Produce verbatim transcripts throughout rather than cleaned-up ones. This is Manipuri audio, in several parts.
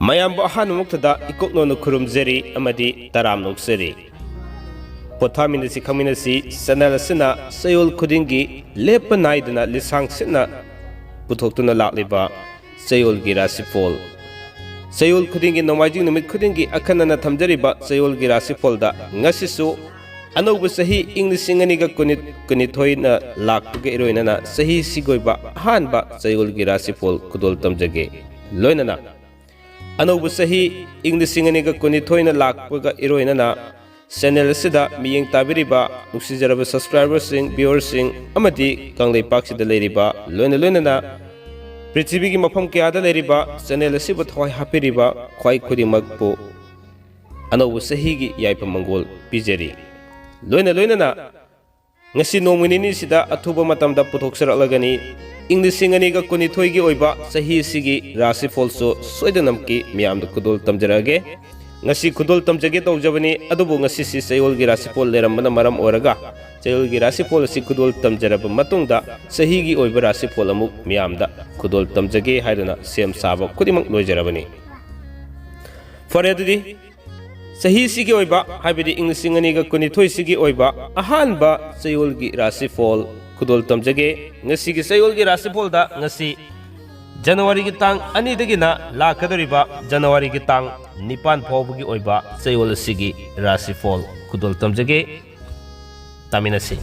ꯃꯌꯥꯝꯕꯨ ꯑꯍꯥꯟꯕꯃꯛꯇꯗ ꯏꯀꯣꯛꯅꯣꯅ ꯈꯨꯔꯨꯝꯖꯔꯤ ꯑꯃꯗꯤ ꯇꯔꯥꯝꯅ ꯑꯣꯛꯆꯔꯤ꯫ ꯄꯣꯊꯥꯃꯤꯟꯅꯁꯤ ꯈꯪꯃꯤꯟꯅꯁꯤ ꯆꯦꯅꯦꯜ ꯑꯁꯤꯅ ꯆꯌꯣꯜ ꯈꯨꯗꯤꯡꯒꯤ ꯂꯦꯞꯄ ꯅꯥꯏꯗꯅ ꯂꯤꯁꯥꯡ ꯁꯤꯠꯅ ꯄꯨꯊꯣꯛꯇꯨꯅ ꯂꯥꯛꯂꯤꯕ ꯆꯌꯣꯜꯒꯤ ꯔꯥꯁꯤꯐꯣꯜ꯫ ꯆꯌꯣꯜ ꯈꯨꯗꯤꯡꯒꯤ ꯅꯣꯡꯃꯥꯏꯖꯤꯡ ꯅꯨꯃꯤꯠ ꯈꯨꯗꯤꯡꯒꯤ ꯑꯈꯟꯅꯅ ꯊꯝꯖꯔꯤꯕ ꯆꯌꯣꯜꯒꯤ ꯔꯥꯁꯤꯐꯣꯜꯗ ꯉꯁꯤꯁꯨ ꯑꯅꯧꯕ ꯆꯍꯤ ꯏꯪ ꯂꯤꯁꯤꯡ ꯑꯅꯤꯒ ꯀꯨꯟꯅꯤꯊꯣꯏꯅ ꯂꯥꯛꯄꯒ ꯏꯔꯣꯏꯅꯅ ꯆꯍꯤꯁꯤꯒꯤ ꯑꯣꯏꯕ ꯑꯍꯥꯟꯕ ꯆꯌꯣꯜꯒꯤ ꯔꯥꯁꯤꯐꯣꯜ ꯈꯨꯗꯣꯜ ꯇꯝꯖꯒꯦ꯫ ꯂꯣꯏꯅꯅ ꯑꯅꯧꯕ ꯆꯍꯤ ꯏꯪ ꯂꯤꯁꯤꯡ ꯑꯅꯤꯒ ꯀꯨꯟꯅꯤꯊꯣꯏꯅ ꯂꯥꯛꯄꯒ ꯏꯔꯣꯏꯅꯅ ꯆꯦꯅꯦꯜ ꯑꯁꯤꯗ ꯃꯤꯠꯌꯦꯡ ꯇꯥꯕꯤꯔꯤꯕ ꯅꯨꯡꯁꯤꯖꯔꯕ ꯁꯕꯁꯀ꯭ꯔꯥꯏꯕꯔꯁꯤꯡ, ꯚ꯭ꯌꯨꯋꯔꯁꯤꯡ ꯑꯃꯗꯤ ꯀꯪꯂꯩꯄꯥꯛꯁꯤꯗ ꯂꯩꯔꯤꯕ, ꯂꯣꯏꯅ ꯂꯣꯏꯅꯅ ꯄ꯭ꯔꯤꯊꯤꯕꯤꯒꯤ ꯃꯐꯝ ꯀꯌꯥꯗ ꯂꯩꯔꯤꯕ ꯆꯦꯅꯦꯜ ꯑꯁꯤꯕꯨ ꯊꯋꯥꯏ ꯍꯥꯞꯄꯤꯔꯤꯕ ꯈ꯭ꯋꯥꯏ ꯈꯨꯗꯤꯡꯃꯛꯄꯨ ꯑꯅꯧꯕ ꯆꯍꯤꯒꯤ ꯌꯥꯏꯐ ꯃꯪꯒꯣꯜ ꯄꯤꯖꯔꯤ꯫ ꯂꯣꯏꯅ ꯂꯣꯏꯅꯅ ꯉꯁꯤ ꯅꯣꯡꯃ ꯅꯤꯅꯤꯁꯤꯗ ꯑꯊꯨꯕ ꯃꯇꯝꯗ ꯄꯨꯊꯣꯛꯆꯔꯛꯂꯒꯅꯤ꯫ ꯏꯪ ꯂꯤꯁꯤꯡ ꯑꯅꯤꯒ ꯀꯨꯟꯅꯤꯊꯣꯏꯒꯤ ꯑꯣꯏꯕ ꯆꯍꯤ ꯑꯁꯤꯒꯤ ꯔꯥꯁꯤꯐꯣꯜꯁꯨ ꯁꯣꯏꯗꯅꯃꯛꯀꯤ ꯃꯤꯌꯥꯝꯗ ꯈꯨꯗꯣꯜ ꯇꯝꯖꯔꯛꯑꯒꯦ꯫ ꯉꯁꯤ ꯈꯨꯗꯣꯜ ꯇꯝꯖꯒꯦ ꯇꯧꯖꯕꯅꯤ, ꯑꯗꯨꯕꯨ ꯉꯁꯤꯁꯤ ꯆꯌꯣꯜꯒꯤ ꯔꯥꯁꯤꯐꯣꯜ ꯂꯩꯔꯝꯕꯅ ꯃꯔꯝ ꯑꯣꯏꯔꯒ ꯆꯌꯣꯜꯒꯤ ꯔꯥꯁꯤꯐꯣꯜ ꯑꯁꯤ ꯈꯨꯗꯣꯜ ꯇꯝꯖꯔꯕ ꯃꯇꯨꯡꯗ ꯆꯍꯤꯒꯤ ꯑꯣꯏꯕ ꯔꯥꯁꯤꯐꯣꯜ ꯑꯃꯨꯛ ꯃꯤꯌꯥꯝꯗ ꯈꯨꯗꯣꯜ ꯇꯝꯖꯒꯦ ꯍꯥꯏꯗꯨꯅ ꯁꯦꯝ ꯁꯥꯕ ꯈꯨꯗꯤꯡꯃꯛ ꯂꯣꯏꯖꯔꯕꯅꯤ꯫ ꯐꯔꯦ, ꯑꯗꯨꯗꯤ ꯆꯍꯤꯁꯤꯒꯤ ꯑꯣꯏꯕ, ꯍꯥꯏꯕꯗꯤ ꯏꯪ ꯂꯤꯁꯤꯡ ꯑꯅꯤꯒ ꯀꯨꯟꯅꯤꯊꯣꯏꯁꯤꯒꯤ ꯑꯣꯏꯕ ꯑꯍꯥꯟꯕ ꯆꯌꯣꯜꯒꯤ ꯔꯥꯁꯤꯐꯣꯜ ꯈꯨꯗꯣꯜ ꯇꯝꯖꯒꯦ꯫ ꯉꯁꯤꯒꯤ ꯆꯌꯣꯜꯒꯤ ꯔꯥꯁꯤꯐꯣꯜꯗ ꯉꯁꯤ ꯖꯅꯋꯥꯔꯤꯒꯤ ꯇꯥꯡ ꯑꯅꯤꯗꯒꯤꯅ ꯂꯥꯛꯀꯗꯧꯔꯤꯕ ꯖꯅꯋꯥꯔꯤꯒꯤ ꯇꯥꯡ ꯅꯤꯄꯥꯟ ꯐꯥꯎꯕꯒꯤ ꯑꯣꯏꯕ ꯆꯌꯣꯜ ꯑꯁꯤꯒꯤ ꯔꯥꯁꯤꯐꯣꯜ ꯈꯨꯗꯣꯜ ꯇꯝꯖꯒꯦ꯫ ꯇꯥꯃꯤꯟꯅꯁꯤ꯫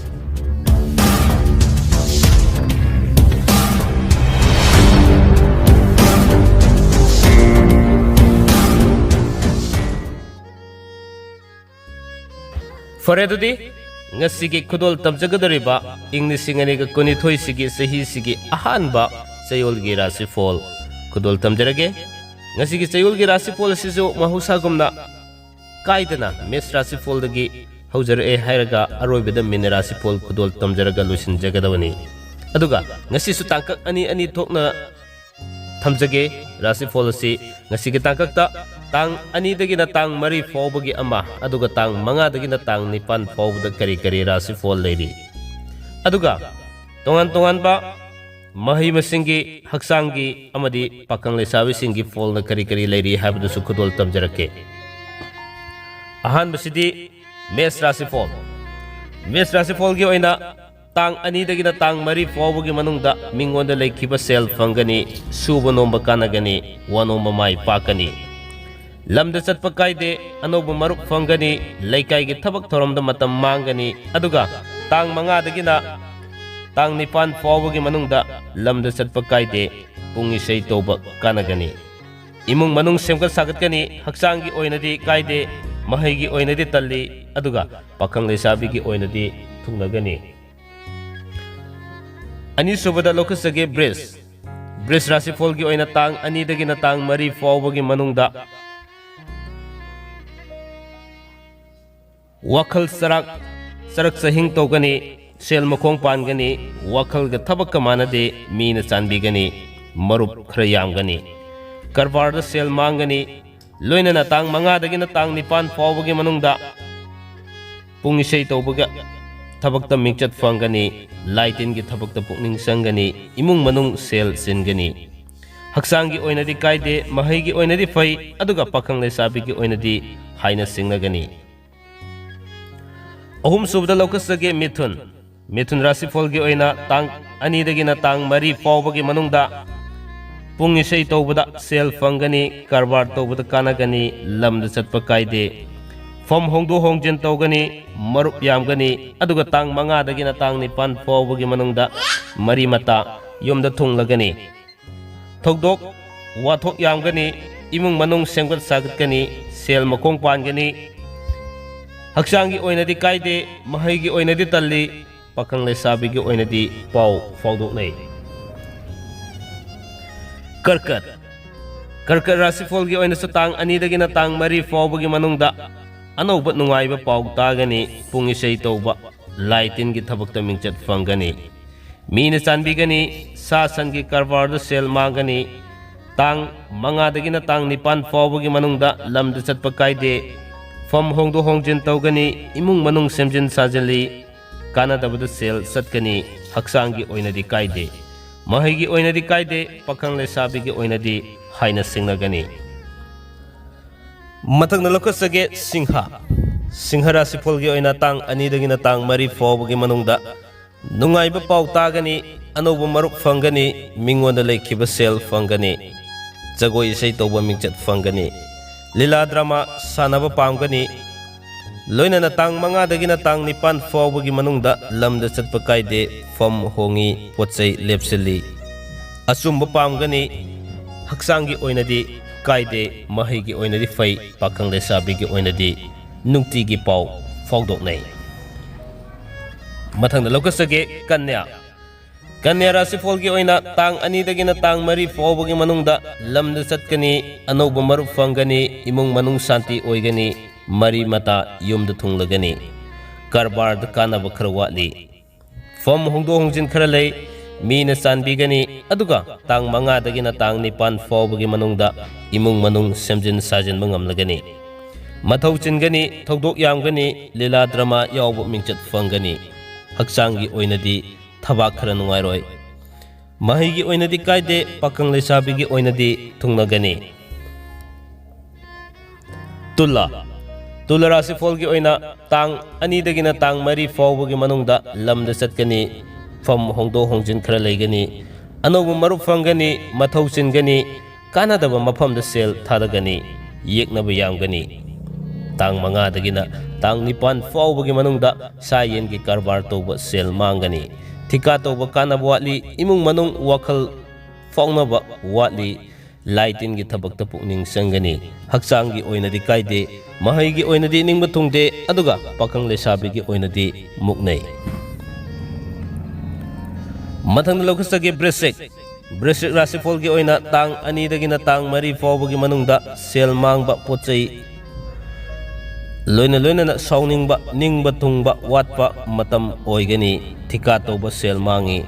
ꯐꯔꯦ, ꯑꯗꯨꯗꯤ ꯉꯁꯤꯒꯤ ꯈꯨꯗꯣꯜ ꯇꯝꯖꯒꯗꯧꯔꯤꯕ ꯏꯪ ꯂꯤꯁꯤꯡ ꯑꯅꯤꯒ ꯀꯨꯟꯅꯤꯊꯣꯏꯁꯤꯒꯤ ꯆꯍꯤꯁꯤꯒꯤ ꯑꯍꯥꯟꯕ ꯆꯌꯣꯜꯒꯤ ꯔꯥꯁꯤꯐꯣꯜ ꯈꯨꯗꯣꯜ ꯇꯝꯖꯔꯒꯦ꯫ ꯉꯁꯤꯒꯤ ꯆꯌꯣꯜꯒꯤ ꯔꯥꯁꯤꯐꯣꯜ ꯑꯁꯤꯁꯨ ꯃꯍꯧꯁꯥꯒꯨꯝꯅ ꯀꯥꯏꯗꯅ ꯃꯦꯁ ꯔꯥꯁꯤꯐꯣꯜꯗꯒꯤ ꯍꯧꯖꯔꯛꯑꯦ ꯍꯥꯏꯔꯒ ꯑꯔꯣꯏꯕꯗ ꯃꯤꯅ ꯔꯥꯁꯤꯐꯣꯜ ꯈꯨꯗꯣꯜ ꯇꯝꯖꯔꯒ ꯂꯣꯏꯁꯤꯟꯖꯒꯗꯕꯅꯤ꯫ ꯑꯗꯨꯒ ꯉꯁꯤꯁꯨ ꯇꯥꯡꯀꯛ ꯑꯅꯤ ꯑꯅꯤ ꯊꯣꯛꯅ ꯊꯝꯖꯒꯦ꯫ ꯔꯥꯁꯤꯐꯣꯜ ꯑꯁꯤ ꯉꯁꯤꯒꯤ ꯇꯥꯡꯀꯛꯇ ꯇꯥꯡ ꯑꯅꯤꯗꯒꯤꯅ ꯇꯥꯡ ꯃꯔꯤ ꯐꯥꯎꯕꯒꯤ ꯑꯃ, ꯑꯗꯨꯒ ꯇꯥꯡ ꯃꯉꯥꯗꯒꯤꯅ ꯇꯥꯡ ꯅꯤꯄꯥꯟ ꯐꯥꯎꯕꯗ ꯀꯔꯤ ꯀꯔꯤ ꯔꯥꯁꯤꯐꯣꯜ ꯂꯩꯔꯤ, ꯑꯗꯨꯒ ꯇꯣꯉꯥꯟ ꯇꯣꯉꯥꯟꯕ ꯃꯍꯩ ꯃꯁꯤꯡꯒꯤ, ꯍꯛꯆꯥꯡꯒꯤ ꯑꯃꯗꯤ ꯄꯥꯈꯪ ꯂꯩꯁꯥꯕꯤꯁꯤꯡꯒꯤ ꯐꯣꯜꯅ ꯀꯔꯤ ꯀꯔꯤ ꯂꯩꯔꯤ ꯍꯥꯏꯕꯗꯨꯁꯨ ꯈꯨꯗꯣꯜ ꯇꯝꯖꯔꯛꯀꯦ꯫ ꯑꯍꯥꯟꯕꯁꯤꯗꯤ ꯃꯦꯁ ꯔꯥꯁꯤꯐꯣꯜ꯫ ꯃꯦꯁ ꯔꯥꯁꯤꯐꯣꯜꯒꯤ ꯑꯣꯏꯅ ꯇꯥꯡ ꯑꯅꯤꯗꯒꯤꯅ ꯇꯥꯡ ꯃꯔꯤ ꯐꯥꯎꯕꯒꯤ ꯃꯅꯨꯡꯗ ꯃꯤꯉꯣꯟꯗ ꯂꯩꯈꯤꯕ ꯁꯦꯜ ꯐꯪꯒꯅꯤ, ꯁꯨꯕ ꯅꯣꯝꯕ ꯀꯥꯟꯅꯒꯅꯤ, ꯋꯥꯅꯣꯝꯕ ꯃꯥꯏ ꯄꯥꯛꯀꯅꯤ꯫ ꯂꯝꯗ ꯆꯠꯄ ꯀꯥꯏꯗꯦ, ꯑꯅꯧꯕ ꯃꯔꯨꯞ ꯐꯪꯒꯅꯤ, ꯂꯩꯀꯥꯏꯒꯤ ꯊꯕꯛ ꯊꯧꯔꯝꯗ ꯃꯇꯝ ꯃꯥꯡꯒꯅꯤ, ꯑꯗꯨꯒ ꯇꯥꯡ ꯃꯉꯥꯗꯒꯤꯅ ꯇꯥꯡ ꯅꯤꯄꯥꯟ ꯐꯥꯎꯕꯒꯤ ꯃꯅꯨꯡꯗ ꯂꯝꯗ ꯆꯠꯄ ꯀꯥꯏꯗꯦ, ꯄꯨꯡ ꯏꯁꯩ ꯇꯧꯕ ꯀꯥꯟꯅꯒꯅꯤ꯫ ꯏꯃꯨꯡ ꯃꯅꯨꯡ ꯁꯦꯝꯒꯠ ꯁꯥꯒꯠꯀꯅꯤ, ꯍꯛꯆꯥꯡꯒꯤ ꯑꯣꯏꯅꯗꯤ ꯀꯥꯏꯗꯦ, ꯃꯍꯩꯒꯤ ꯑꯣꯏꯅꯗꯤ ꯇꯜꯂꯤ, ꯑꯗꯨꯒ ꯄꯥꯈꯪ ꯂꯩꯁꯥꯕꯤꯒꯤ ꯑꯣꯏꯅꯗꯤ ꯊꯨꯡꯅꯒꯅꯤ꯫ ꯑꯅꯤꯁꯨꯕꯗ ꯂꯧꯈꯠꯆꯒꯦ ꯕ꯭ꯔꯤꯖ꯫ ꯕ꯭ꯔꯤꯖ ꯔꯥꯁꯤꯐꯣꯜꯒꯤ ꯑꯣꯏꯅ ꯇꯥꯡ ꯑꯅꯤꯗꯒꯤꯅ ꯇꯥꯡ ꯃꯔꯤ ꯐꯥꯎꯕꯒꯤ ꯃꯅꯨꯡꯗ ꯋꯥꯈꯜ ꯆꯔꯥꯛ, ꯆꯔꯛ ꯆꯍꯤꯡ ꯇꯧꯒꯅꯤ, ꯁꯦꯜ ꯃꯈꯣꯡ ꯄꯥꯟꯒꯅꯤ, ꯋꯥꯈꯜꯒ ꯊꯕꯛꯀ ꯃꯥꯟꯅꯗꯦ, ꯃꯤꯅ ꯆꯥꯟꯕꯤꯒꯅꯤ, ꯃꯔꯨꯞ ꯈꯔ ꯌꯥꯝꯒꯅꯤ, ꯀꯔꯕꯥꯔꯗ ꯁꯦꯜ ꯃꯥꯡꯒꯅꯤ, ꯂꯣꯏꯅꯅ ꯇꯥꯡ ꯃꯉꯥꯗꯒꯤꯅ ꯇꯥꯡ ꯅꯤꯄꯥꯟ ꯐꯥꯎꯕꯒꯤ ꯃꯅꯨꯡꯗ ꯄꯨꯡ ꯏꯁꯩ ꯇꯧꯕꯒ ꯊꯕꯛꯇ ꯃꯤꯡꯆꯠ ꯐꯪꯒꯅꯤ, ꯂꯥꯏ ꯇꯤꯟꯒꯤ ꯊꯕꯛꯇ ꯄꯨꯛꯅꯤꯡ ꯆꯪꯒꯅꯤ, ꯏꯃꯨꯡ ꯃꯅꯨꯡ ꯁꯦꯜ ꯆꯤꯟꯒꯅꯤ꯫ ꯍꯛꯆꯥꯡꯒꯤ ꯑꯣꯏꯅꯗꯤ ꯀꯥꯏꯗꯦ, ꯃꯍꯩꯒꯤ ꯑꯣꯏꯅꯗꯤ ꯐꯩ, ꯑꯗꯨꯒ ꯄꯥꯈꯪ ꯂꯩꯁꯥꯕꯤꯒꯤ ꯑꯣꯏꯅꯗꯤ ꯍꯥꯏꯅ ꯁꯤꯡꯅꯒꯅꯤ꯫ ꯑꯍꯨꯝꯁꯨꯕꯗ ꯂꯧꯈꯠꯆꯒꯦ ꯃꯤꯊꯨꯟ꯫ ꯃꯤꯊꯨꯟ ꯔꯥꯁꯤꯐꯣꯜꯒꯤ ꯑꯣꯏꯅ ꯇꯥꯡ ꯑꯅꯤꯗꯒꯤꯅ ꯇꯥꯡ ꯃꯔꯤ ꯐꯥꯎꯕꯒꯤ ꯃꯅꯨꯡꯗ ꯄꯨꯡ ꯏꯁꯩ ꯇꯧꯕꯗ ꯁꯦꯜ ꯐꯪꯒꯅꯤ, ꯀꯔꯕꯥꯔ ꯇꯧꯕꯗ ꯀꯥꯟꯅꯒꯅꯤ, ꯂꯝꯗ ꯆꯠꯄ ꯀꯥꯏꯗꯦ, ꯐꯝ ꯍꯣꯡꯗꯣꯛ ꯍꯣꯡꯖꯤꯟ ꯇꯧꯒꯅꯤ, ꯃꯔꯨꯞ ꯌꯥꯝꯒꯅꯤ, ꯑꯗꯨꯒ ꯇꯥꯡ ꯃꯉꯥꯗꯒꯤꯅ ꯇꯥꯡ ꯅꯤꯄꯥꯟ ꯐꯥꯎꯕꯒꯤ ꯃꯅꯨꯡꯗ ꯃꯔꯤ ꯃꯇꯥ ꯌꯨꯝꯗ ꯊꯨꯡꯂꯒꯅꯤ꯫ ꯊꯧꯗꯣꯛ ꯋꯥꯊꯣꯛ ꯌꯥꯝꯒꯅꯤ, ꯏꯃꯨꯡ ꯃꯅꯨꯡ ꯁꯦꯝꯒꯠ ꯁꯥꯒꯠꯀꯅꯤ, ꯁꯦꯜ ꯃꯈꯣꯡ ꯄꯥꯟꯒꯅꯤ, ꯍꯛꯆꯥꯡꯒꯤ ꯑꯣꯏꯅꯗꯤ ꯀꯥꯏꯗꯦ, ꯃꯍꯩꯒꯤ ꯑꯣꯏꯅꯗꯤ ꯇꯜꯂꯤ, ꯄꯥꯈꯪ ꯂꯩꯁꯥꯕꯤꯒꯤ ꯑꯣꯏꯅꯗꯤ ꯄꯥꯎ ꯐꯥꯎꯗꯣꯛꯅꯩ꯫ ꯀꯔꯀꯠ꯫ ꯀꯔꯀꯠ ꯔꯥꯁꯤꯐꯣꯜꯒꯤ ꯑꯣꯏꯅꯁꯨ ꯇꯥꯡ ꯑꯅꯤꯗꯒꯤꯅ ꯇꯥꯡ ꯃꯔꯤ ꯐꯥꯎꯕꯒꯤ ꯃꯅꯨꯡꯗ ꯑꯅꯧꯕ ꯅꯨꯡꯉꯥꯏꯕ ꯄꯥꯎ ꯇꯥꯒꯅꯤ, ꯄꯨꯡ ꯏꯁꯩ ꯇꯧꯕ, ꯂꯥꯏ ꯇꯤꯟꯒꯤ ꯊꯕꯛꯇ ꯃꯤꯡꯆꯠ ꯐꯪꯒꯅꯤ, ꯃꯤꯅ ꯆꯥꯟꯕꯤꯒꯅꯤ, ꯁꯥ ꯁꯟꯒꯤ ꯀꯔꯕꯥꯔꯗ ꯁꯦꯜ ꯃꯥꯡꯒꯅꯤ, ꯇꯥꯡ ꯃꯉꯥꯗꯒꯤꯅ ꯇꯥꯡ ꯅꯤꯄꯥꯟ ꯐꯥꯎꯕꯒꯤ ꯃꯅꯨꯡꯗ ꯂꯝꯗ ꯆꯠꯄ ꯀꯥꯏꯗꯦ, ꯐꯝ ꯍꯣꯡꯗꯣꯛ ꯍꯣꯡꯖꯤꯟ ꯇꯧꯒꯅꯤ, ꯏꯃꯨꯡ ꯃꯅꯨꯡ ꯁꯦꯝꯖꯤꯟ ꯁꯥꯖꯤꯜꯂꯤ, ꯀꯥꯟꯅꯗꯕꯗ ꯁꯦꯜ ꯆꯠꯀꯅꯤ, ꯍꯛꯆꯥꯡꯒꯤ ꯑꯣꯏꯅꯗꯤ ꯀꯥꯏꯗꯦ꯫ ꯃꯍꯩꯒꯤ ꯑꯣꯏꯅꯗꯤ ꯀꯥꯏꯗꯦ, ꯄꯥꯈꯪ ꯂꯩꯁꯥꯕꯤꯒꯤ ꯑꯣꯏꯅꯗꯤ ꯍꯥꯏꯅ ꯁꯤꯡꯅꯒꯅꯤ꯫ ꯃꯊꯪꯗ ꯂꯧꯈꯠꯆꯒꯦ ꯁꯤꯡꯍ꯫ ꯁꯤꯡꯍ ꯔꯥꯁꯤꯐꯣꯜꯒꯤ ꯑꯣꯏꯅ ꯇꯥꯡ ꯑꯅꯤꯗꯒꯤꯅ ꯇꯥꯡ ꯃꯔꯤ ꯐꯥꯎꯕꯒꯤ ꯃꯅꯨꯡꯗ ꯅꯨꯡꯉꯥꯏꯕ ꯄꯥꯎ ꯇꯥꯒꯅꯤ, ꯑꯅꯧꯕ ꯃꯔꯨꯞ ꯐꯪꯒꯅꯤ, ꯃꯤꯉꯣꯟꯗ ꯂꯩꯈꯤꯕ ꯁꯦꯜ ꯐꯪꯒꯅꯤ, ꯖꯒꯣꯏ ꯏꯁꯩ ꯇꯧꯕ ꯃꯤꯡꯆꯠ ꯐꯪꯒꯅꯤ, ꯂꯤꯂꯥ ꯗ꯭ꯔꯃꯥ ꯁꯥꯟꯅꯕ ꯄꯥꯝꯒꯅꯤ꯫ ꯂꯣꯏꯅꯅ ꯇꯥꯡ ꯃꯉꯥꯗꯒꯤꯅ ꯇꯥꯡ ꯅꯤꯄꯥꯟ ꯐꯥꯎꯕꯒꯤ ꯃꯅꯨꯡꯗ ꯂꯝꯗ ꯆꯠꯄ ꯀꯥꯏꯗꯦ, ꯐꯝ ꯍꯣꯡꯉꯤ, ꯄꯣꯠ ꯆꯩ ꯂꯦꯞꯁꯤꯜꯂꯤ꯫ ꯑꯆꯨꯝꯕ ꯄꯥꯝꯒꯅꯤ꯫ ꯍꯛꯆꯥꯡꯒꯤ ꯑꯣꯏꯅꯗꯤ ꯀꯥꯏꯗꯦ, ꯃꯍꯩꯒꯤ ꯑꯣꯏꯅꯗꯤ ꯐꯩ, ꯄꯥꯈꯪ ꯂꯩꯁꯥꯕꯤꯒꯤ ꯑꯣꯏꯅꯗꯤ ꯅꯨꯡꯇꯤꯒꯤ ꯄꯥꯎ ꯐꯥꯎꯗꯣꯛꯅꯩ꯫ ꯃꯊꯪꯗ ꯂꯧꯈꯠꯆꯒꯦ ꯀꯟꯌꯥ꯫ ꯀꯟꯌꯥ ꯔꯥꯁꯤꯐꯣꯜꯒꯤ ꯑꯣꯏꯅ ꯇꯥꯡ ꯑꯅꯤꯗꯒꯤꯅ ꯇꯥꯡ ꯃꯔꯤ ꯐꯥꯎꯕꯒꯤ ꯃꯅꯨꯡꯗ ꯂꯝꯗ ꯆꯠꯀꯅꯤ, ꯑꯅꯧꯕ ꯃꯔꯨꯞ ꯐꯪꯒꯅꯤ, ꯏꯃꯨꯡ ꯃꯅꯨꯡ ꯁꯥꯟꯇꯤ ꯑꯣꯏꯒꯅꯤ, ꯃꯔꯤ ꯃꯇꯥ ꯌꯨꯝꯗ ꯊꯨꯡꯂꯒꯅꯤ꯫ ꯀꯔꯕꯥꯔꯗ ꯀꯥꯟꯅꯕ ꯈꯔ ꯋꯥꯠꯂꯤ꯫ ꯐꯝ ꯍꯣꯡꯗꯣꯛ ꯍꯣꯡꯖꯤꯟ ꯈꯔ ꯂꯩ, ꯃꯤꯅ ꯆꯥꯟꯕꯤꯒꯅꯤ, ꯑꯗꯨꯒ ꯇꯥꯡ ꯃꯉꯥꯗꯒꯤꯅ ꯇꯥꯡ ꯅꯤꯄꯥꯟ ꯐꯥꯎꯕꯒꯤ ꯃꯅꯨꯡꯗ ꯏꯃꯨꯡ ꯃꯅꯨꯡ ꯁꯦꯝꯖꯤꯟ ꯁꯥꯖꯤꯟꯕ ꯉꯝꯂꯒꯅꯤ꯫ ꯃꯊꯧ ꯆꯤꯟꯒꯅꯤ, ꯊꯧꯗꯣꯛ ꯌꯥꯝꯒꯅꯤ, ꯂꯤꯂꯥ ꯗ꯭ꯔꯃꯥ ꯌꯥꯎꯕ ꯃꯤꯡꯆꯠ ꯐꯪꯒꯅꯤ꯫ ꯍꯛꯆꯥꯡꯒꯤ ꯑꯣꯏꯅꯗꯤ ꯊꯕꯥꯛ ꯈꯔ ꯅꯨꯡꯉꯥꯏꯔꯣꯏ꯫ ꯃꯍꯩꯒꯤ ꯑꯣꯏꯅꯗꯤ ꯀꯥꯏꯗꯦ, ꯄꯥꯈꯪ ꯂꯩꯁꯥꯕꯤꯒꯤ ꯑꯣꯏꯅꯗꯤ ꯊꯨꯡꯅꯒꯅꯤ꯫ ꯇꯨꯂꯥ꯫ ꯇꯨꯂꯥ ꯔꯥꯁꯤꯐꯣꯜꯒꯤ ꯑꯣꯏꯅ ꯇꯥꯡ ꯑꯅꯤꯗꯒꯤꯅ ꯇꯥꯡ ꯃꯔꯤ ꯐꯥꯎꯕꯒꯤ ꯃꯅꯨꯡꯗ ꯂꯝꯗ ꯆꯠꯀꯅꯤ꯫ ꯐꯝ ꯍꯣꯡꯗꯣꯛ ꯍꯣꯡꯖꯤꯟ ꯈꯔ ꯂꯩꯒꯅꯤ꯫ ꯑꯅꯧꯕ ꯃꯔꯨꯞ ꯐꯪꯒꯅꯤ, ꯃꯊꯧ ꯆꯤꯟꯒꯅꯤ, ꯀꯥꯟꯅꯗꯕ ꯃꯐꯝꯗ ꯁꯦꯜ ꯊꯥꯗꯒꯅꯤ, ꯌꯦꯛꯅꯕ ꯌꯥꯝꯒꯅꯤ꯫ ꯇꯥꯡ ꯃꯉꯥꯗꯒꯤꯅ ꯇꯥꯡ ꯅꯤꯄꯥꯟ ꯐꯥꯎꯕꯒꯤ ꯃꯅꯨꯡꯗ ꯁꯥ ꯌꯦꯟꯒꯤ ꯀꯔꯕꯥꯔ ꯇꯧꯕ ꯁꯦꯜ ꯃꯥꯡꯒꯅꯤ꯫ ꯊꯤꯀꯥ ꯇꯧꯕ ꯀꯥꯟꯅꯕ ꯋꯥꯠꯂꯤ, ꯏꯃꯨꯡ ꯃꯅꯨꯡ ꯋꯥꯈꯜ ꯐꯥꯎꯅꯕ ꯋꯥꯠꯂꯤ, ꯂꯥꯏ ꯇꯤꯟꯒꯤ ꯊꯕꯛꯇ ꯄꯨꯛꯅꯤꯡ ꯆꯪꯒꯅꯤ꯫ ꯍꯛꯆꯥꯡꯒꯤ ꯑꯣꯏꯅꯗꯤ ꯀꯥꯏꯗꯦ, ꯃꯍꯩꯒꯤ ꯑꯣꯏꯅꯗꯤ ꯅꯤꯡꯕ ꯊꯨꯡꯗꯦ, ꯑꯗꯨꯒ ꯄꯥꯈꯪ ꯂꯩꯁꯥꯕꯤꯒꯤ ꯑꯣꯏꯅꯗꯤ ꯃꯨꯛꯅꯩ꯫ ꯃꯊꯪꯗ ꯂꯧꯈꯠꯆꯒꯦ ꯕ꯭ꯔꯦꯁꯤꯛ꯫ ꯕ꯭ꯔꯦꯁꯤꯛ ꯔꯥꯁꯤꯐꯣꯜꯒꯤ ꯑꯣꯏꯅ ꯇꯥꯡ ꯑꯅꯤꯗꯒꯤꯅ ꯇꯥꯡ ꯃꯔꯤ ꯐꯥꯎꯕꯒꯤ ꯃꯅꯨꯡꯗ ꯁꯦꯜ ꯃꯥꯡꯕ, ꯄꯣꯠ ꯆꯩ ꯂꯣꯏꯅ ꯂꯣꯏꯅꯅ ꯁꯥꯎꯅꯤꯡꯕ, ꯅꯤꯡꯕ ꯊꯨꯡꯕ ꯋꯥꯠꯄ ꯃꯇꯝ ꯑꯣꯏꯒꯅꯤ꯫ ꯊꯤꯀꯥ ꯇꯧꯕ ꯁꯦꯜ ꯃꯥꯡꯉꯤ꯫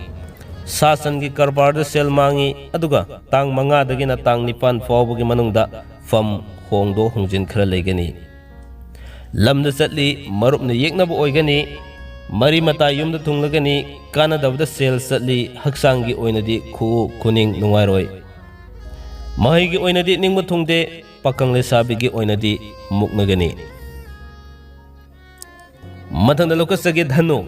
ꯁꯥ ꯁꯟꯒꯤ ꯀꯔꯕꯥꯔꯗ ꯁꯦꯜ ꯃꯥꯡꯉꯤ, ꯑꯗꯨꯒ ꯇꯥꯡ ꯃꯉꯥꯗꯒꯤꯅ ꯇꯥꯡ ꯅꯤꯄꯥꯟ ꯐꯥꯎꯕꯒꯤ ꯃꯅꯨꯡꯗ ꯐꯝ ꯍꯣꯡꯗꯣꯛ ꯍꯣꯡꯖꯤꯟ ꯈꯔ ꯂꯩꯒꯅꯤ꯫ ꯂꯝꯗ ꯆꯠꯂꯤ, ꯃꯔꯨꯞꯅ ꯌꯦꯛꯅꯕ ꯑꯣꯏꯒꯅꯤ꯫ ꯃꯔꯤ ꯃꯇꯥ ꯌꯨꯝꯗ ꯊꯨꯡꯂꯒꯅꯤ, ꯀꯥꯟꯅꯗꯕꯗ ꯁꯦꯜ ꯆꯠꯂꯤ, ꯍꯛꯆꯥꯡꯒꯤ ꯑꯣꯏꯅꯗꯤ ꯈꯨꯎ ꯈꯨꯅꯤꯡ ꯅꯨꯡꯉꯥꯏꯔꯣꯏ꯫ ꯃꯍꯩꯒꯤ ꯑꯣꯏꯅꯗꯤ ꯅꯤꯡꯕ ꯊꯨꯡꯗꯦ, ꯄꯥꯈꯪ ꯂꯩꯁꯥꯕꯤꯒꯤ ꯑꯣꯏꯅꯗꯤ ꯃꯨꯛꯅꯒꯅꯤ꯫ ꯃꯊꯪꯗ ꯂꯧꯈꯠꯆꯒꯦ ꯙꯅꯨ꯫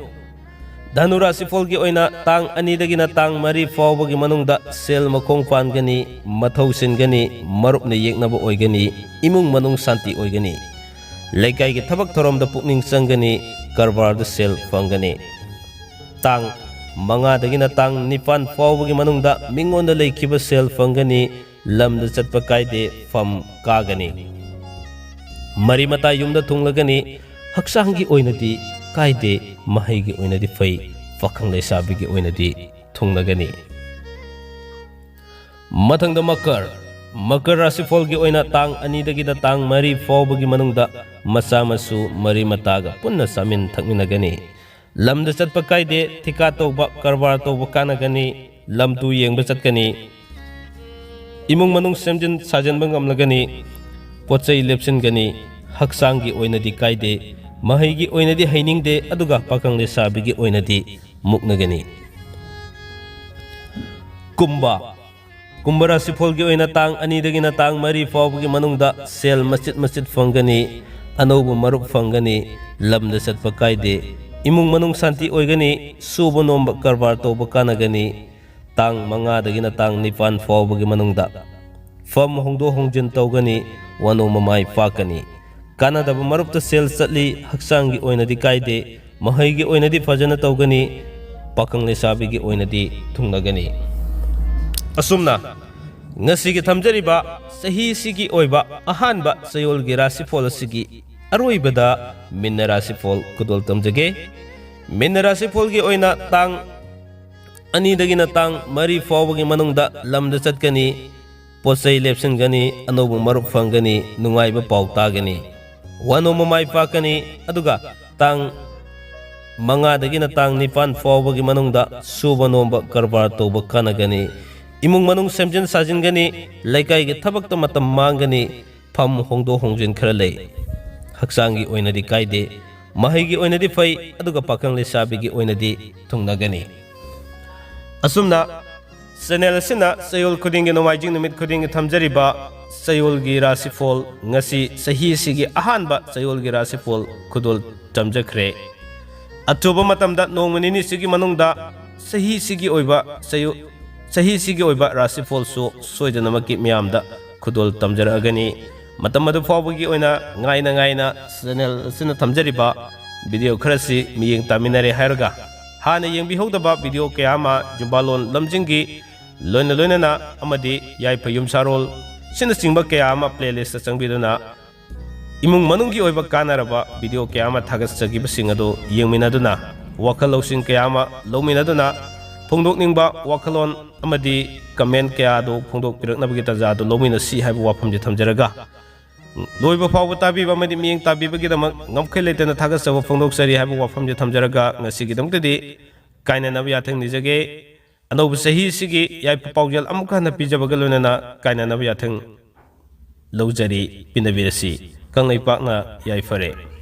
ꯙꯅꯨ ꯔꯥꯁꯤꯐꯣꯜꯒꯤ ꯑꯣꯏꯅ ꯇꯥꯡ ꯑꯅꯤꯗꯒꯤꯅ ꯇꯥꯡ ꯃꯔꯤ ꯐꯥꯎꯕꯒꯤ ꯃꯅꯨꯡꯗ ꯁꯦꯜ ꯃꯈꯣꯡ ꯄꯥꯟꯒꯅꯤ, ꯃꯊꯧ ꯁꯤꯟꯒꯅꯤ, ꯃꯔꯨꯞꯅ ꯌꯦꯛꯅꯕ ꯑꯣꯏꯒꯅꯤ, ꯏꯃꯨꯡ ꯃꯅꯨꯡ ꯁꯥꯟꯇꯤ ꯑꯣꯏꯒꯅꯤ꯫ ꯂꯩꯀꯥꯏꯒꯤ ꯊꯕꯛ ꯊꯧꯔꯝꯗ ꯄꯨꯛꯅꯤꯡ ꯆꯪꯒꯅꯤ, ꯀꯔꯕꯥꯔꯗ ꯁꯦꯜ ꯐꯪꯒꯅꯤ꯫ ꯇꯥꯡ ꯃꯉꯥꯗꯒꯤꯅ ꯇꯥꯡ ꯅꯤꯄꯥꯟ ꯐꯥꯎꯕꯒꯤ ꯃꯅꯨꯡꯗ ꯃꯤꯉꯣꯟꯗ ꯂꯩꯈꯤꯕ ꯁꯦꯜ ꯐꯪꯒꯅꯤ, ꯂꯝꯗ ꯆꯠꯄ ꯀꯥꯏꯗꯦ, ꯐꯝ ꯀꯥꯒꯅꯤ꯫ ꯃꯔꯤ ꯃꯇꯥ ꯌꯨꯝꯗ ꯊꯨꯡꯂꯒꯅꯤ, ꯍꯛꯆꯥꯡꯒꯤ ꯑꯣꯏꯅꯗꯤ ꯀꯥꯏꯗꯦ, ꯃꯍꯩꯒꯤ ꯑꯣꯏꯅꯗꯤ ꯐꯩ, ꯄꯥꯈꯪ ꯂꯩꯁꯥꯕꯤꯒꯤ ꯑꯣꯏꯅꯗꯤ ꯊꯨꯡꯂꯒꯅꯤ꯫ ꯃꯊꯪꯗ ꯃꯀꯔ꯫ ꯃꯀꯔ ꯔꯥꯁꯤꯐꯣꯜꯒꯤ ꯑꯣꯏꯅ ꯇꯥꯡ ꯑꯅꯤꯗꯒꯤꯅ ꯇꯥꯡ ꯃꯔꯤ ꯐꯥꯎꯕꯒꯤ ꯃꯅꯨꯡꯗ ꯃꯆꯥ ꯃꯁꯨ ꯃꯔꯤ ꯃꯇꯥꯒ ꯄꯨꯟꯅ ꯆꯥꯃꯤꯟ ꯊꯛꯃꯤꯟꯅꯒꯅꯤ꯫ ꯂꯝꯗ ꯆꯠꯄ ꯀꯥꯏꯗꯦ, ꯊꯤꯀꯥ ꯇꯧꯕ, ꯀꯔꯕꯥꯔ ꯇꯧꯕ ꯀꯥꯟꯅꯒꯅꯤ, ꯂꯝ ꯇꯨ ꯌꯦꯡꯕ ꯆꯠꯀꯅꯤ, ꯏꯃꯨꯡ ꯃꯅꯨꯡ ꯁꯦꯝꯖꯤꯟ ꯁꯥꯖꯤꯟꯕ ꯉꯝꯂꯒꯅꯤ, ꯄꯣꯠ ꯆꯩ ꯂꯦꯞꯁꯤꯟꯒꯅꯤ, ꯍꯛꯆꯥꯡꯒꯤ ꯑꯣꯏꯅꯗꯤ ꯀꯥꯏꯗꯦ, ꯃꯍꯩꯒꯤ ꯑꯣꯏꯅꯗꯤ ꯍꯩꯅꯤꯡꯗꯦ, ꯑꯗꯨꯒ ꯄꯥꯈꯪ ꯂꯩꯁꯥꯕꯤꯒꯤ ꯑꯣꯏꯅꯗꯤ ꯃꯨꯛꯅꯒꯅꯤ꯫ ꯀꯨꯝꯕ꯫ ꯀꯨꯝꯚ ꯔꯥꯁꯤꯐꯣꯜꯒꯤ ꯑꯣꯏꯅ ꯇꯥꯡ ꯑꯅꯤꯗꯒꯤꯅ ꯇꯥꯡ ꯃꯔꯤ ꯐꯥꯎꯕꯒꯤ ꯃꯅꯨꯡꯗ ꯁꯦꯜ ꯃꯆꯤꯠ ꯃꯆꯤꯠ ꯐꯪꯒꯅꯤ, ꯑꯅꯧꯕ ꯃꯔꯨꯞ ꯐꯪꯒꯅꯤ, ꯂꯝꯗ ꯆꯠꯄ ꯀꯥꯏꯗꯦ, ꯏꯃꯨꯡ ꯃꯅꯨꯡ ꯁꯥꯟꯇꯤ ꯑꯣꯏꯒꯅꯤ, ꯁꯨꯕ ꯅꯣꯝꯕ ꯀꯔꯕꯥꯔ ꯇꯧꯕ ꯀꯥꯟꯅꯒꯅꯤ꯫ ꯇꯥꯡ ꯃꯉꯥꯗꯒꯤꯅ ꯇꯥꯡ ꯅꯤꯄꯥꯟ ꯐꯥꯎꯕꯒꯤ ꯃꯅꯨꯡꯗ ꯐꯝ ꯍꯣꯡꯗꯣꯛ ꯍꯣꯡꯖꯤꯟ ꯇꯧꯒꯅꯤ, ꯋꯥꯅꯣꯝꯕ ꯃꯥꯏ ꯄꯥꯛꯀꯅꯤ꯫ ꯀꯥꯟꯅꯗꯕ ꯃꯔꯨꯞꯇ ꯁꯦꯜ ꯆꯠꯂꯤ, ꯍꯛꯆꯥꯡꯒꯤ ꯑꯣꯏꯅꯗꯤ ꯀꯥꯏꯗꯦ, ꯃꯍꯩꯒꯤ ꯑꯣꯏꯅꯗꯤ ꯐꯖꯅ ꯇꯧꯒꯅꯤ, ꯄꯥꯈꯪ ꯂꯩꯁꯥꯕꯤꯒꯤ ꯑꯣꯏꯅꯗꯤ ꯊꯨꯡꯅꯒꯅꯤ꯫ ꯑꯁꯨꯝꯅ ꯉꯁꯤꯒꯤ ꯊꯝꯖꯔꯤꯕ ꯆꯍꯤꯁꯤꯒꯤ ꯑꯣꯏꯕ ꯑꯍꯥꯟꯕ ꯆꯌꯣꯜꯒꯤ ꯔꯥꯁꯤꯐꯣꯜ ꯑꯁꯤꯒꯤ ꯑꯔꯣꯏꯕꯗ ꯃꯤꯟꯅ ꯔꯥꯁꯤꯐꯣꯜ ꯈꯨꯗꯣꯜ ꯇꯝꯖꯒꯦ꯫ ꯃꯤꯟꯅ ꯔꯥꯁꯤꯐꯣꯜꯒꯤ ꯑꯣꯏꯅ ꯇꯥꯡ ꯑꯅꯤꯗꯒꯤꯅ ꯇꯥꯡ ꯃꯔꯤ ꯐꯥꯎꯕꯒꯤ ꯃꯅꯨꯡꯗ ꯂꯝꯗ ꯆꯠꯀꯅꯤ, ꯄꯣꯠ ꯆꯩ ꯂꯦꯞꯁꯤꯟꯒꯅꯤ, ꯑꯅꯧꯕ ꯃꯔꯨꯞ ꯐꯪꯒꯅꯤ, ꯅꯨꯡꯉꯥꯏꯕ ꯄꯥꯎ ꯇꯥꯒꯅꯤ, ꯋꯥꯅꯣꯝꯕ ꯃꯥꯏ ꯄꯥꯛꯀꯅꯤ꯫ ꯑꯗꯨꯒ ꯇꯥꯡ ꯃꯉꯥꯗꯒꯤꯅ ꯇꯥꯡ ꯅꯤꯄꯥꯟ ꯐꯥꯎꯕꯒꯤ ꯃꯅꯨꯡꯗ ꯁꯨꯕ ꯅꯣꯝꯕ ꯀꯔꯕꯥꯔ ꯇꯧꯕ ꯀꯥꯟꯅꯒꯅꯤ, ꯏꯃꯨꯡ ꯃꯅꯨꯡ ꯁꯦꯝꯖꯤꯟ ꯁꯥꯖꯤꯟꯒꯅꯤ, ꯂꯩꯀꯥꯏꯒꯤ ꯊꯕꯛꯇ ꯃꯇꯝ ꯃꯥꯡꯒꯅꯤ, ꯐꯝ ꯍꯣꯡꯗꯣꯛ ꯍꯣꯡꯖꯤꯟ ꯈꯔ ꯂꯩ꯫ ꯍꯛꯆꯥꯡꯒꯤ ꯑꯣꯏꯅꯗꯤ ꯀꯥꯏꯗꯦ, ꯃꯍꯩꯒꯤ ꯑꯣꯏꯅꯗꯤ ꯐꯩ, ꯑꯗꯨꯒ ꯄꯥꯈꯪ ꯂꯩꯁꯥꯕꯤꯒꯤ ꯑꯣꯏꯅꯗꯤ ꯊꯨꯡꯅꯒꯅꯤ꯫ ꯑꯁꯨꯝꯅ ꯆꯦꯅꯦꯜ ꯑꯁꯤꯅ ꯆꯌꯣꯜ ꯈꯨꯗꯤꯡꯒꯤ, ꯅꯣꯡꯃꯥꯏꯖꯤꯡ ꯅꯨꯃꯤꯠ ꯈꯨꯗꯤꯡꯒꯤ ꯊꯝꯖꯔꯤꯕ ꯆꯌꯣꯜꯒꯤ ꯔꯥꯁꯤꯐꯣꯜ, ꯉꯁꯤ ꯆꯍꯤ ꯑꯁꯤꯒꯤ ꯑꯍꯥꯟꯕ ꯆꯌꯣꯜꯒꯤ ꯔꯥꯁꯤꯐꯣꯜ ꯈꯨꯗꯣꯜ ꯇꯝꯖꯈ꯭ꯔꯦ꯫ ꯑꯊꯨꯕ ꯃꯇꯝꯗ, ꯅꯣꯡꯃ ꯅꯤꯅꯤꯁꯤꯒꯤ ꯃꯅꯨꯡꯗ ꯆꯍꯤꯁꯤꯒꯤ ꯑꯣꯏꯕ ꯆꯌꯣ-, ꯆꯍꯤꯁꯤꯒꯤ ꯑꯣꯏꯕ ꯔꯥꯁꯤꯐꯣꯜꯁꯨ ꯁꯣꯏꯗꯅꯃꯛꯀꯤ ꯃꯤꯌꯥꯝꯗ ꯈꯨꯗꯣꯜ ꯇꯝꯖꯔꯛꯑꯒꯅꯤ꯫ ꯃꯇꯝ ꯑꯗꯨ ꯐꯥꯎꯕꯒꯤ ꯑꯣꯏꯅ ꯉꯥꯏꯅ ꯉꯥꯏꯅ ꯆꯦꯅꯦꯜ ꯑꯁꯤꯅ ꯊꯝꯖꯔꯤꯕ ꯚꯤꯗꯤꯑꯣ ꯈꯔꯁꯤ ꯃꯤꯠꯌꯦꯡ ꯇꯥꯃꯤꯟꯅꯔꯦ ꯍꯥꯏꯔꯒ, ꯍꯥꯟꯅ ꯌꯦꯡꯕꯤꯍꯧꯗꯕ ꯚꯤꯗꯤꯑꯣ ꯀꯌꯥ ꯑꯃ, ꯖꯨꯝꯕꯥꯂꯣꯟ ꯂꯝꯖꯤꯡꯒꯤ ꯂꯣꯏꯅ ꯂꯣꯏꯅꯅ ꯑꯃꯗꯤ ꯌꯥꯏꯐ ꯌꯨꯝꯁꯥꯔꯣꯜ ꯁꯤꯅꯆꯤꯡꯕ ꯀꯌꯥ ꯑꯃ ꯄ꯭ꯂꯦꯂꯤꯁꯇ ꯆꯪꯕꯤꯗꯨꯅ ꯏꯃꯨꯡ ꯃꯅꯨꯡꯒꯤ ꯑꯣꯏꯕ ꯀꯥꯟꯅꯔꯕ ꯚꯤꯗꯤꯑꯣ ꯀꯌꯥ ꯑꯃ ꯊꯥꯒꯠꯆꯈꯤꯕꯁꯤꯡ ꯑꯗꯨ ꯌꯦꯡꯃꯤꯟꯅꯗꯨꯅ, ꯋꯥꯈꯜ ꯂꯧꯁꯤꯡ ꯀꯌꯥ ꯑꯃ ꯂꯧꯃꯤꯟꯅꯗꯨꯅ, ꯐꯣꯡꯗꯣꯛꯅꯤꯡꯕ ꯋꯥꯈꯜꯂꯣꯟ ꯑꯃꯗꯤ ꯀꯃꯦꯟ ꯀꯌꯥ ꯑꯗꯨ ꯐꯣꯡꯗꯣꯛꯄꯤꯔꯛꯅꯕꯒꯤ ꯇꯥꯟꯖꯥ ꯑꯗꯨ ꯂꯧꯃꯤꯟꯅꯁꯤ ꯍꯥꯏꯕ ꯋꯥꯐꯝꯁꯤ ꯊꯝꯖꯔꯒ, ꯂꯣꯏꯕ ꯐꯥꯎꯕ ꯇꯥꯕꯤꯕ ꯑꯃꯗꯤ ꯃꯤꯠꯌꯦꯡ ꯇꯥꯕꯤꯕꯒꯤꯗꯃꯛ ꯉꯝꯈꯩ ꯂꯩꯇꯅ ꯊꯥꯒꯠꯆꯕ ꯐꯣꯡꯗꯣꯛꯆꯔꯤ ꯍꯥꯏꯕ ꯋꯥꯐꯝꯁꯤ ꯊꯝꯖꯔꯒ, ꯉꯁꯤꯒꯤꯗꯃꯛꯇꯗꯤ ꯀꯥꯏꯅꯅꯕ ꯌꯥꯊꯪ ꯅꯤꯖꯒꯦ꯫ ꯑꯅꯧꯕ ꯆꯍꯤꯁꯤꯒꯤ ꯌꯥꯏꯐ ꯄꯥꯎꯖꯦꯜ ꯑꯃꯨꯛꯀ ꯍꯟꯅ ꯄꯤꯖꯕꯒ ꯂꯣꯏꯅꯅ ꯀꯥꯏꯅꯅꯕ ꯌꯥꯊꯪ ꯂꯧꯖꯔꯤ, ꯄꯤꯅꯕꯤꯔꯁꯤ꯫ ꯀꯪꯂꯩꯄꯥꯛꯅ ꯌꯥꯏꯐꯔꯦ꯫